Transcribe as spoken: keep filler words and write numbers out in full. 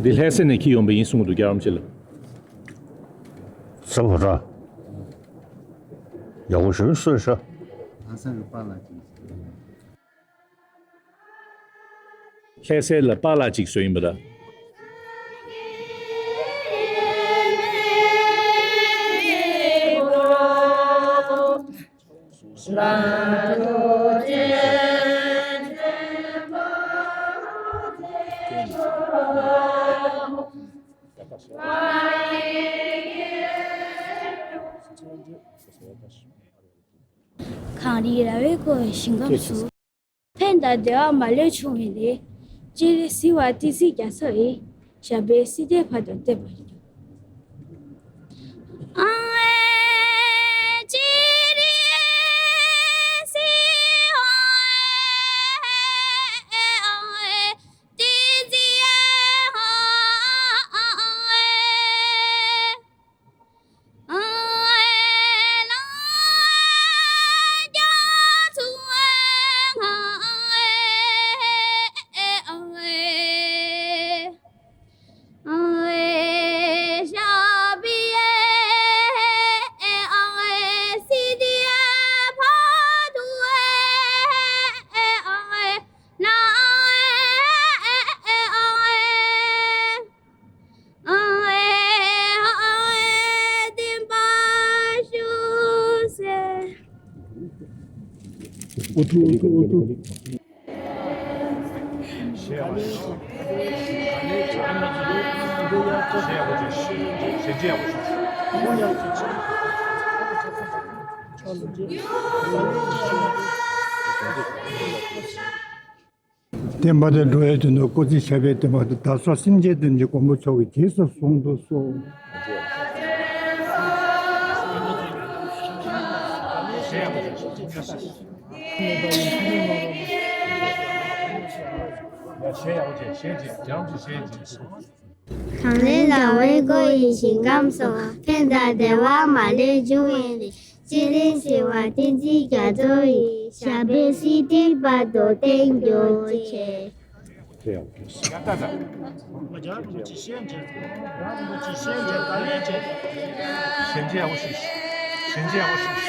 འདི་ལྷ་ས་ནས་འཁྱེར་ཡོང་པ་ཡིན་གསུང་གི་འདུག་རྒྱལ་བ་རིན་པོ་ཆེ་ལ། ས་བ་ར། ཡག་པོ་ཞུ་སོས་ཤ། ལྷ་ས་གི་པཱ་ལགས་ཀྱིས། ལྷ་སའི་ལ་པཱ་ལགས་ཅིག་བཟོས་ཡིན་པ་ལ། གངས་རིའི་ར་བས་བསྐོར་བའི་ཞིང་ཁམས་སུ། ཕན་དང་བདེ་བ་མ་ལུས་འབྱུང་བའི་གནས། སྤྱན་རས་གཟིགས་དབང་བསྟན་འཛིན་རྒྱ་མཚོ་ཡི། ཞབས་པད་སྲིད་མཐའི་བར་དུ་བརྟན་པར་ཤོག་བསྟན་པ་དང་འགྲོ་བའི་དོན་དུ་སྐུ་ཚེ་ཞབས་པད་བརྟན་པ་དང་བདག་སོགས་སེམས་ཅན་ཐམས་ཅད་མགོན་པོ་མཆོག་གི་རྗེས་སུ་བཟུང་དུ་གསོལ། གངས་རིའི་ར་བས་བསྐོར་བའི་ཞིང་ཁམས་སུ། ཕན་དང་བདེ་བ་མ་ལུས་འབྱུང་བའི་གནས། སྤྱན་རས་གཟིགས་དབང་བསྟན་འཛིན་རྒྱ་མཚོ་ཡི། ཞབས་པད་སྲིད་མཐའི་བར་དུ་བརྟན་གྱུར་ཅིག་ཞལ་མཇལ་ཡག་པོ་ཞུ་རྒྱུ། ཞལ་མཇལ་ཡག་པོ་ཞུ། ཞལ་མཇལ་ཡག་པོ་ཞུ།